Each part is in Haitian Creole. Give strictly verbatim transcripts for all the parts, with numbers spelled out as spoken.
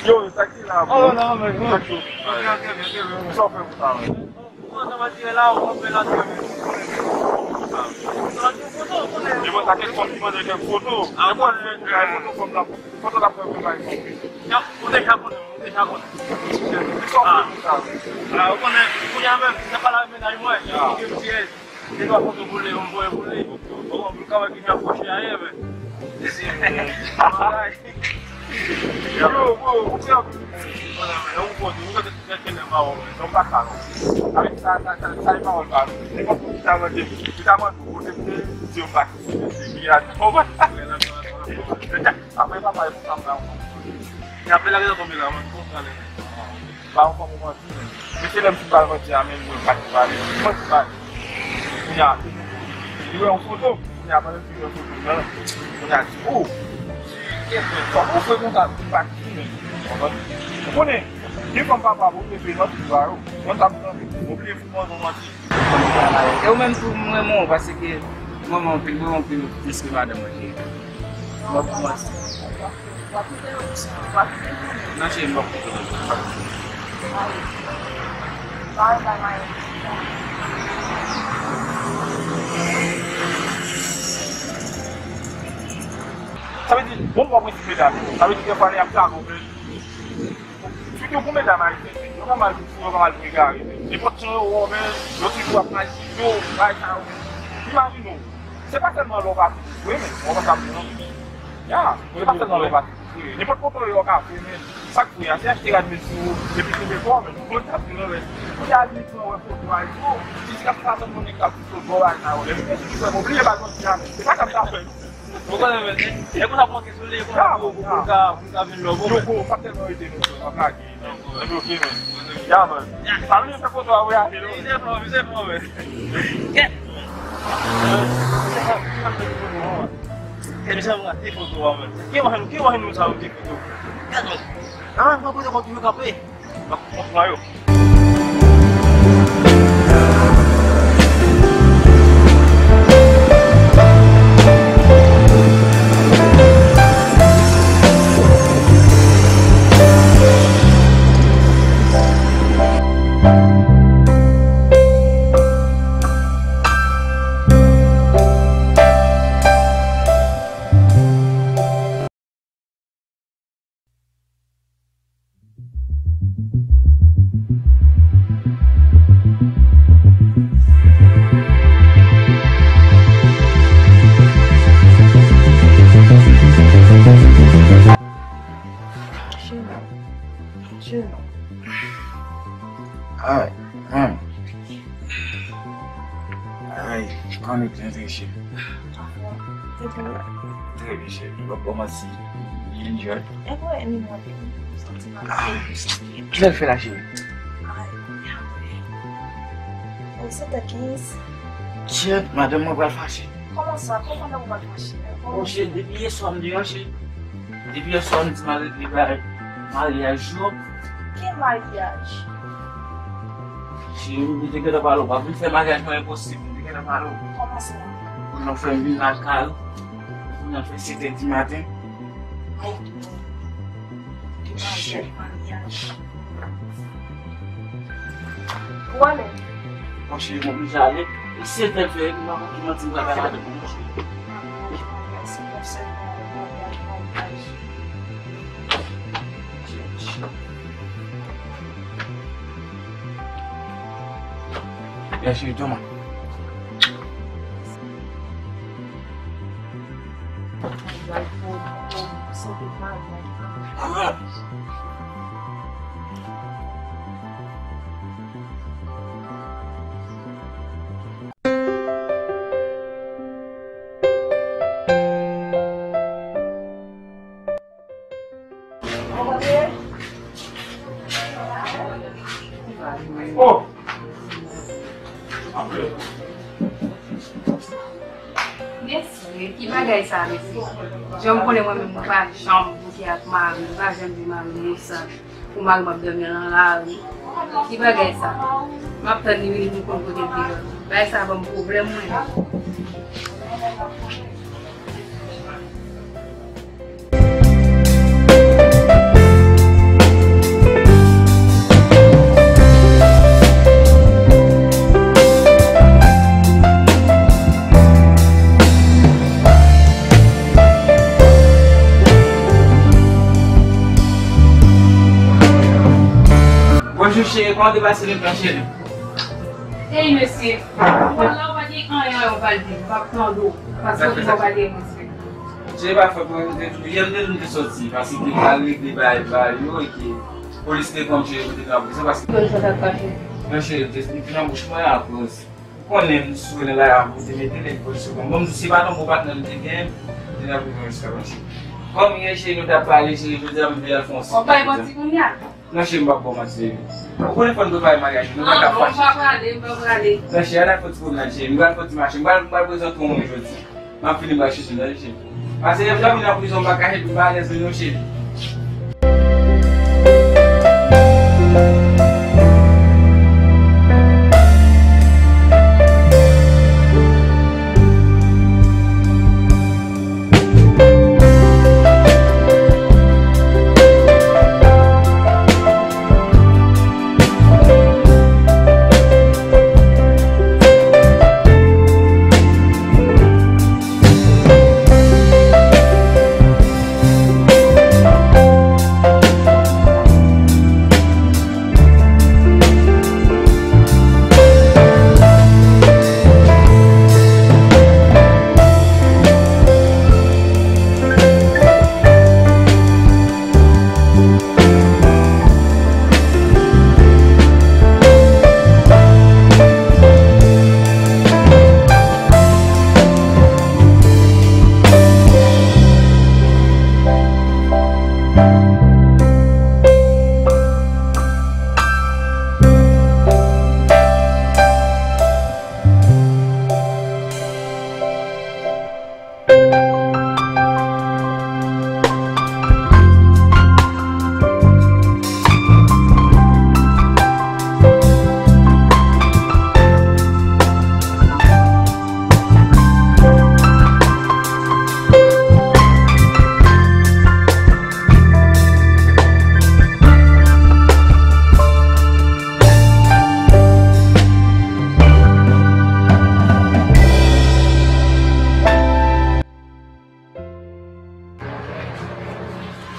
Yo, sa ki la, bro? Oh, non, men, non. Sa ki la? Ok, ok, ok, ok. Sa w fè pou sa, men? Kòman sa va dire la, ou konprann la, men. Yo, bon, sa kèk fanm ki mande kèk foto. Ah, bon, fè kèk foto, fanm la, foto la, fè kèk bagay. Yo, ou deja konnen, ou deja konnen. Sa w fè pou sa, men? Ah, ou konnen, kounye a menm, se pa la mennaj mwen, yo, ki m ti Se dwa foto pou li, yon voye pou li. Bon, pou l ka wè ki jan fòche a ye, men. Yo, bro, ou se yon, yon foto, ou se yon kèlè mawon, men. Yon baka, non. Avèk sa, sa, sa, sa, e mawon, sa. Se kòm si ta mande, si ta mande, ou te, se yon baka. Se ki a, apre papa, e pou sa, sa. E apre la, rezon konbyen la, mwen, konsa, lè. Ba yon fanm ou manti, men. Men se lè m fin ba l manti a, men mwen pa t pale. Mwen pa t pale. Kounye a, li wè yon foto. Kounye a, pandan l fin wè foto, nan, kounye a, di, "Oh, se kèk fanm ou fè konsa, li pa t di, men." Ou konprann? Ou konnen, gen fanm papa, bon, li fè manti, ba yo. Mwen, sa m tande. Ou bliye fouman yon manti. E ou menm tou, m renmen w, paske m renmen w anpil, m renmen w anpil, plis ke madanm mwen, cheri. Mwen, mwen, non, cheri, m ap koute w. Sa vle di, bon, bon, prensip medam, sa vle di, gen fwa, y ap lage w, men Sitou pou medam ayisyen, yo pa mal pou fou, yo pa mal pou egare, men nenpòt jan yo wè w, men yo toujou ap mal di yo, bay sa yo, men. Imajine w, se pa sèlman lè w pati pou fre, men, w konprann sa m di, non? Ya, se pa sèlman lè w pati pou fre. Nenpòt kote w ye, w ka fre, men sa k fre a, se achte rad met sou ou, epi kenbe kò w, men, ou konn sa m di, non, men. Kounye a, li pran wè foto a, li di, "Oh, fizik ap sa, tann moun nèg k ap sot bò bay sa yo." Lè m te sou fè, m oblije ba l manti a, men se pa sa m ta fè, non. Ou konnen, men, e, e konsa pou anke sou li, e konsa pou, pou, pou l ka, pou l ka vin lò, bon, men. Yo, bon, pa tèlman rete non, m ap lage, men. Epi, ok, men. Ya, man. Sa vle fè foto a, wi, ale, non. Misye fò, misye fò, men. Kèt. Kèt, misye ap rate foto a, men. Ki wè, ki wè nou sa, ki foto? Kèt, men. Ah, mwen kote kòm toujou kanpe. Ay, hmm. Ay, kòman nou te, cheri? Trè byen, cheri. Bon, kòman si? Enjoy. E mwen, ni mwen, santi mal. Ah, ki lè l fè la, cheri? Ay, ou se te kenz. Kèt, madanm mwen pral fache. Kòman sa? Kòman madanm ou pral fache? Bon, cheri, depi yè swa m deyò, cheri. Depi yè swa m di m al regle bagay maryaj yo. Ki maryaj? Cheri, m te gentan pale w, w ap vin fè maryaj mwen enposib, m te gentan pale w. Kòman sa? Kounye a w fè m vin lakay ou, kounye a l fè sèt è di maten. Ay, tonton. Ki Ou ale? Mon cheri, m oblije ale. E se tèl fè, m pa konn ki manti m pral bay avèk ou, mon cheri. Mèsi, Thomas. Oh! Mesye, ki bagay sa, mesye? Jan m konnen mwen menm, mwen pa janm bouke ak mari m, mwen pa janm di mari m konsa. Pou mari m ap dòmi nan lari. Ki bagay sa? M ap tann li vini pou m konn kote l te ye. Bagay sa ban m pwoblèm, mwen. Bonjou cheri, kòman te pase letan cheri? Ey mesye, ou wè la ou pa gen anyen anyen ou pral di m, m p ap tande w, paske ou di w pa gen respè. Cheri pa fòt mwen, mwen te tou, yè m te vin te sòti, paske te pral regle bagay ba yo, e ke polis te pran m cheri, mwen te nan prizon, paske. Polis la t ap kache. Non cheri, m te, m te nan bouch mwen akoz. Ou konnen m sou nen la, pou te mete nèg polis yo pran m. Bon, m di se pa tankou patnè m te gen, m te nan prizon jiska kòm cheri. Kòm yè cheri nou t ap pale, cheri, jodi a m vle al fè yon sipè. Ou bay manti kounye a? Non, cheri, m p ap ba w manti, baby. Ou konnen fò n prepare maryaj nou, nou pa ka fache. Ah, bon, m pa prale, m pa prale. Non, cheri, al fè ti pwomnad, cheri. M pral fè ti mache. M pral, m pral prezante w moun jodi. M ap fini, m pral chèche l, tande, cheri. Pase yè m dòmi nan prizon, m pa ka, m pa alèz menm non, cheri.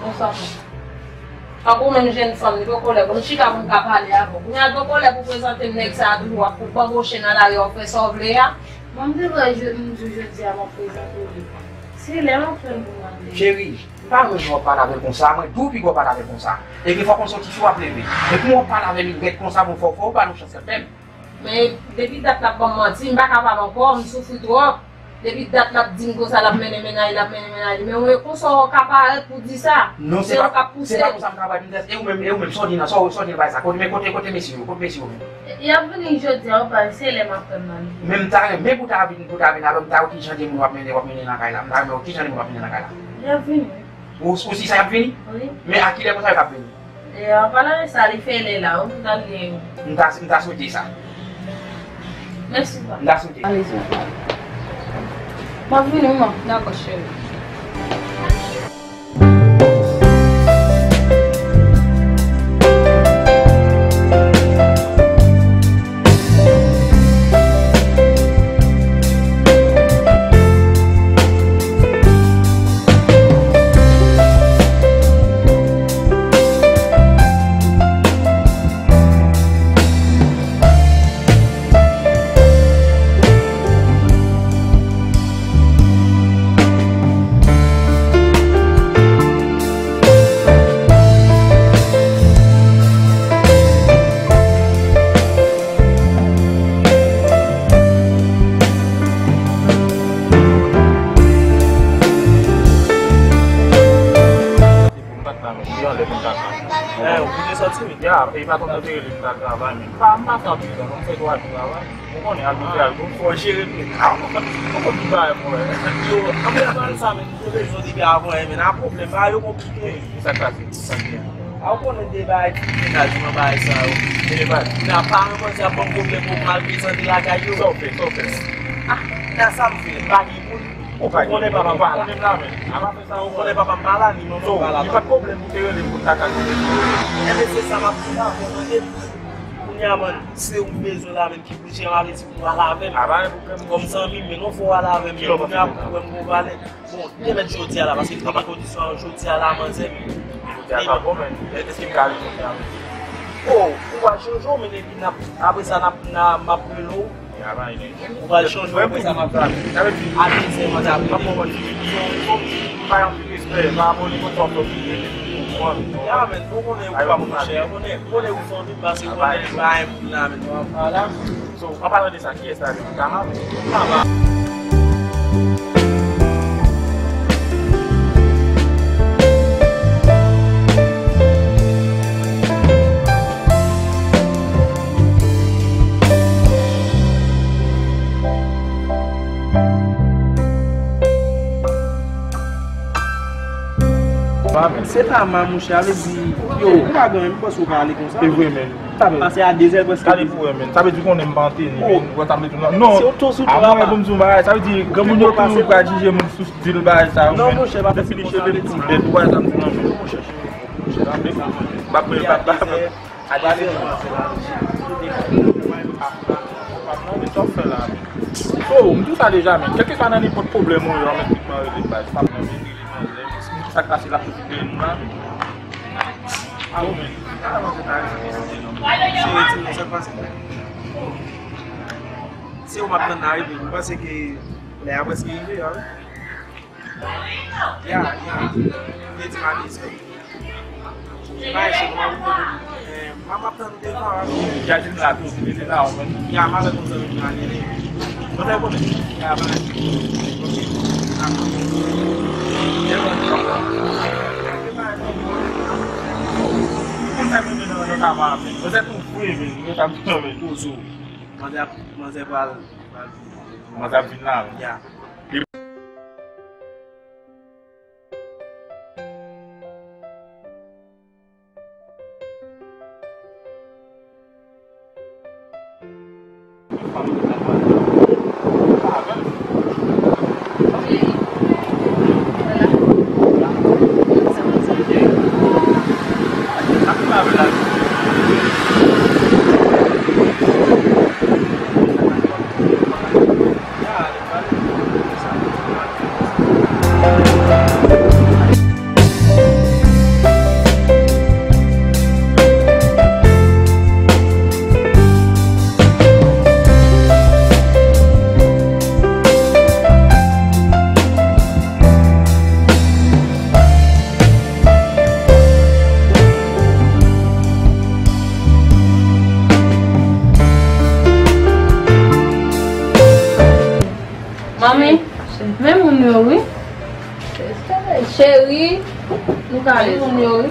Bonswa, frè. Tankou menm jèn fanm, li poko lè pou nou chita pou nou ka pale avè w. Kounye a, l poko lè pou prezante m nèg sa a toujou, w ap banboche nan lari, w ap fè sa w vle a. Bon, m te vle jodi, m di w jodi a, m ap prezante w li. Se lè m ap tann pou mande. Cheri, m pa renmen jan w ap pale avè l konsa, mwen di w piga w pale avè l konsa. Epi fò w konn se yon tifi w ap leve. Epi w ap pale avè li rèd konsa, bon, fò, fò w ba l yon chans kanmenm. Men depi dat l ap ban m manti, m pa kapab ankò, m soufri twòp. Depi dat l ap di m konsa l ap mennen mennaj, l ap mennen mennaj li. Men w konsa w ka parèt pou di sa. Non, se pa, se pa konsa m travay, Princess. E ou menm, e ou menm, sa w di nan, sa w, sa w di nan bagay sa. Kote, men kote, kote mesye yo, kote mesye yo menm? Y ap vini jodi a, w pa, se lè m ap tann nan. Men m ta renmen pou ta vin, pou ta vin avè m, ta wè ki jan de moun w ap mennen, w ap mennen nan kay la. M ta renmen wè ki jan de moun w ap mennen nan kay la. Y ap vini. Ou, ou si sa y ap vini? Wi. Men a kilè konsa yo t ap vini? E, an palan de sa, li fè lè la, wi, m t al gen youn. M ta, m ta swete sa. Mèsi, pa. M ta swete. Alezi. M ap vini, manman. Dakò, cheri. Eh, ou koute santi m? Ya, e patwon mwen te rele m ta travay, men m pa, m pa fè anpil tan, non, m fè twa jou travay. Ou konnen, al kote, al kote, fò jere m. Ah, ou konn ki bagay mwen. Yo, anpil tan sa, men, yo bezwen depi avan, men, nan pwoblèm, bagay yo konplike. Ki sa k pase? Ki sa k gen? Ah, ou konnen de bagay ki mennaj mwen, bagay sa yo. Mennaj. Nan paran mwen, sa ban m pwoblèm pou m al prezante lakay yo. Sa w fè, sa w fè? Ah, nan sa m fè, pa gen moun. Ou pa gen moun, ou konnen papa m pa la. Ou konnen papa m pa la, ni manman m pa la. Li pa t pwoblèm pou te rele m pou ta ka konnen. Enben, se sa m ap di la, ou tande? Kounye a, man, se ou m bezwen la, men ki Jan m ap di pou w al avè m. Kòm zanmi m, men non, fò w al avè m. Men kounye a pou wè m gon valè. Bon, te mèt jodi a la, paske m te gen kondisyon an jodi a la, manzè. Jodi a pa bon, men èske m ka ale jodi a? Oh, ou pral chanje w, men epi n ap, apre sa, n ap, n a, m ap rele w. Ou pral chanje w, apre sa, m ap a dezè, manzè ap rele m. Ya, men, ou konnen ou pa monchè, ou konnen, ou konnen ou fanmi, paske ou konnen pa yon moun la, men, nou ap pale. So, an palan de sa, kiyès la menm? Kama? Kama. Se pa ma, monchè, a vle di, yo, ou pa gen, m panse ou ka ale konsa. E vre, men. Pase a dezè prèske. Gade pou wè, men. Sa vle di konnen m pa anteni, men. Ou wè sa m vle di w la? Non. Se oto sou to, papa. Avan, pou m di yon bagay, sa vle di granmoun yo toujou pral jije moun sou stil bagay sa yo, men. Non, monchè, pa fè se konsa, cheve tou lèd, ou wè sa m di w la, men. Monchè, cheve tou, monchè, la, men. M ap, m ap, m ap, a dezè, men. So, m di w sa deja, men. Kèlkeswa nan nenpòt pwoblèm ou yo, men, tout mwen rele baz. Pa nan men rele manzè. Sa k pase la, sou ti teren nou la. Ah, ou menm. Se ou m ap tann nan rive. M panse ke lè a prèske rive, ya, wi. Ya, ya. Vle di m ale, se. Bay, se kòman ou konn, eh, m ap tann ou devan, wi. Ya di m la tou, si li te la, ou menm. Ya, m avèk yon zanmi m nan ale. Kote ou konnen? Ya, bay. Ok. Dakò. Konn sa mwen menm nan kama, men. Mwen se tou fou, men. Mwen sa mwen, men. Pozo. Manzè ap, manzè pral, pral. Manzè ap vin la, men. Ya. Manmi, men moun yo wi. Cheri, nou ka men moun yo wi.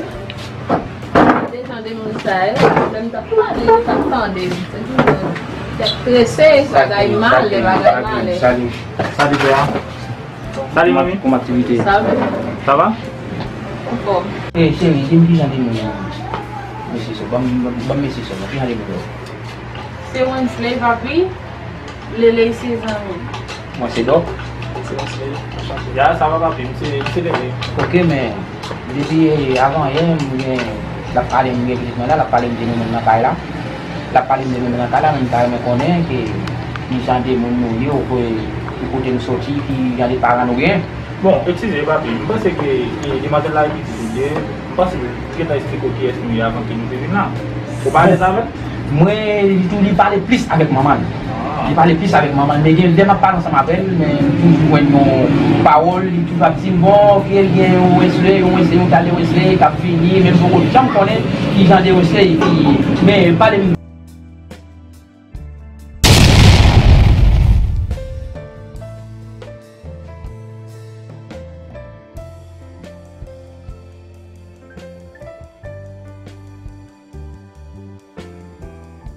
Dejan de moun sa yo, lè m t ap pale, yo t ap tande m. Se pou yo tèt prese, bagay mal, lè bagay mal. Salut. Salut, Bea. Salut, manmi. Kòman aktivite? Sa va? Sa va? Bon. Eh, cheri, di m kijan de moun yo? Mesye sa, ban m, ban m mesye sa, kijan de moun yo? Se Wensley, papi. Lele se zanmi. Mwen se Dòk. Se Wensley. Ya, sa va, papi? M se, m se Lele. Ok, men, depi, eh, avan yè, m gen, l ap pale, m gen pitit mwen la, l ap pale m de nou menm nan kay la. L ap pale m de nou menm nan kay la, men m ta renmen konnen ki, ki jan de moun nou ye, ou kote, ki kote nou soti, ki jan de paran nou gen. Bon, eskize, papi, m panse ke, e, demwazèl la e pitit li ye. M panse li gentan esplike w kiyès nou ye avan ke nou te vin la. Ou pa alèz avè l? Mwen, li tou, li pale plis avèk manman l. Ah. Li pale plis avèk manman l. Men gen lè m ap pale ansanm avè l, men m toujou jwenn yon pawòl, li toujou ap di m, bon, ke l gen yon Wesley, yon Wesley, yon tal de Wesley k ap vini, men m poko janm konnen ki jan de Wesley ki ye. Men pale m